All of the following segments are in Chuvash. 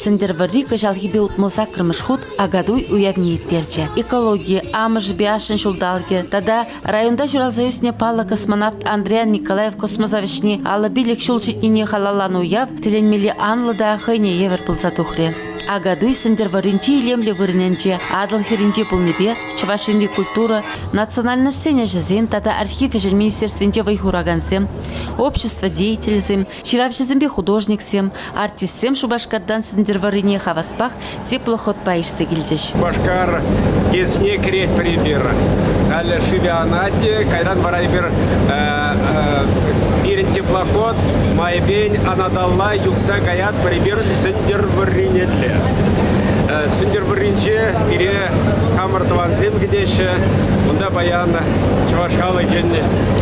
Сӗнтӗрвӑрри кӑҫалхипе 68-мӗш хут Акатуй уявне ирттерчӗ. Экологи, амӑшӗпе ашшӗн ҫулталӑкӗ тата районта ҫуралса ӳснӗ паллӑ космонавт Андриян Николаев космоса вӗҫни 55 ҫул ҫитнине халалланӑ уяв тӗлӗнмелле анлӑ та хӑйне евӗр пулса тухрӗ. Акатуй Сӗнтӗрвӑрринчи илемлӗ вырӑнӗнче Атӑл хӗрринче пулнипе Чӑваш Енри культура, национальноҫсен ӗҫӗсен тата архив ӗҫӗн министерствинче вӑй хуракансем, общество деятелӗсем, Ҫыравҫӑсемпе художниксем, артистсем Шупашкартан Сӗнтӗрвӑррине хаваспах теплоходпа ишсе килчӗҫ. Шупашкар ГЭСне кӗретпӗр эпир. Халӗ шывӗ анать те, кайран вара эпир пирӗн теплоход майӗпен анаталла юхса каятпӑр эпир Сӗнтӗрвӑрринелле. Сӗнтӗрвӑрринче пире хамӑр тӑвансем кӗтеҫҫӗ. Унта паян чӑваш халӑхӗн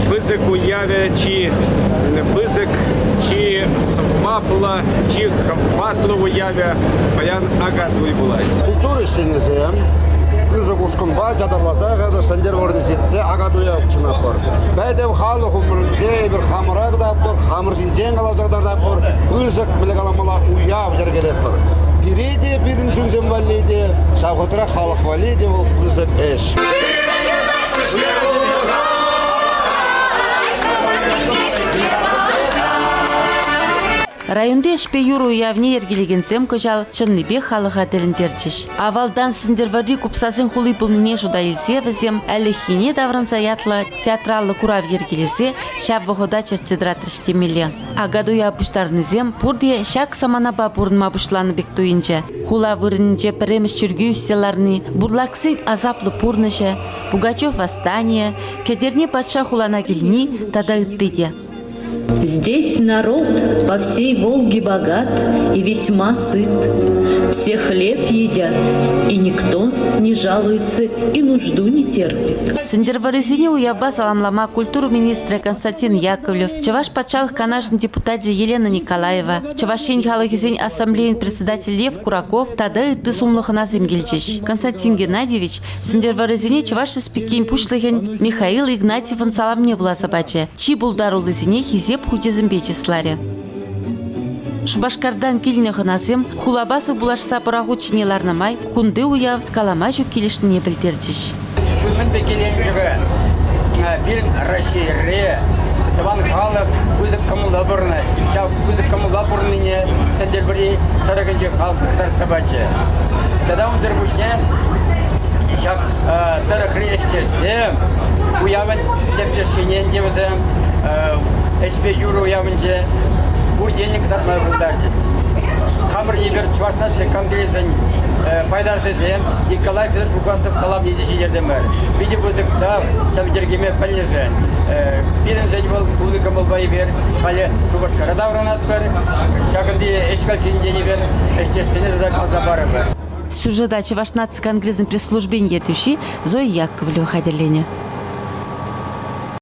пысӑк уявӗ чи пысӑк, чи сӑваплӑ, чи хӑватлӑ уявӗ паян Акатуй пулать. Культура ӗҫченӗсем пысӑк ушкӑнпа ятарласа Сӗнтӗрвӑррине ҫитсе Акатуя хутшӑнатпӑр. Пӗтӗм халӑх умӗнче эпир хамӑра кӑтартатпӑр, хамӑр ҫинчен каласа кӑтартатпӑр, пысӑк, мӗнле каламалла, уяв йӗркелетпӗр. Пире те, пирӗн чунсем валли те, ҫав вӑхӑтрах халӑх валли те вӑл пысӑк ӗҫ. Районти ӗҫпе юрӑ уявне йӗркелекенсем кӑҫал чӑннипех халӑха тӗлӗнтерчӗҫ. Авалтан Сӗнтӗрвӑрри купсасен хули пулнине шута илсе вӗсем ӗлӗкхине таврӑнса ятлӑ театраллӑ курав йӗркелесе ҫав вӑхӑта чӗртсе тӑратрӗҫ темелле. Акатуя пуҫтарнисем пурте ҫак саманапа пурӑнма пуҫланӑ пек туйӑнчӗ. Хула вырӑнӗнче пӗрремӗш чиркӳ ӳссе ларни, бурлаксен асаплӑ пурнӑҫӗ, Пугачев восстанийӗ, Кӗтерне патша хулана килни тата ытти те. Здесь народ по всей Волге богат и весьма сыт. Все хлеб едят, и никто не жалуется и нужду не терпит. Сӗнтӗрвӑррисене уявпа саламлама культура министрӗ Константин Яковлев, Чӑваш патшалӑх канашӗн депутачӗ Елена Николаева, Чӑваш Ен халӑхӗсен ассамблейин председателӗ Лев Кураков тата ытти сумлӑ хӑнасем килчӗҫ. Константин Геннадьевич Сӗнтӗрвӑррисене Чӑваш Республикин Пуҫлӑхӗн Михаил Игнатьевӑн саламне вуласа пачӗ, чи пултаруллисене Хисеп хучӗсемпе чысларӗ. Шупашкартан килнӗ хӑнасем хулапа сывпуллашса пӑрахут ҫине ларнӑ май кунти уяв калама ҫук килӗшнине пӗлтерчӗҫ. Чун мӗнпе киленчӗ-ха? Пирӗн Раҫҫейре тӑван халӑх пысӑк кӑмӑлпа пурӑнать. Ҫав пысӑк кӑмӑлпа пурӑннине Сӗнтӗрвӑрри тӑрӑхӗнче халӑх кӑтартса пачӗ. Тата унсӑр пуҫне ҫак тӑрӑхри ӗҫтешсем уявӑн тӗпчӗшсене ӗнтӗ вӗсем ӗҫпе юрӑ уявӗнче пур енлӗ кӑтартма пултарчӗҫ. Хамӑр эпир Чӑваш наци конгресӗн пайташӗсем Николай Федорович Угасов саламне те ҫитертӗмӗр. Питӗ пысӑк тав ҫав йӗркеме пӗлнӗшӗн. Пирӗншӗн вӑл тулли кӑмӑлпа эпир халӗ Шупашкара таврӑнатпӑр. Ҫакӑнти ӗҫ-хӗл ҫинчен эпир ӗҫтешсене тата каласа парӑпӑр. Сюжета Чӑваш наци конгресӗн пресс-службин ертӳҫи Зоя Яковлева хатӗрленӗ.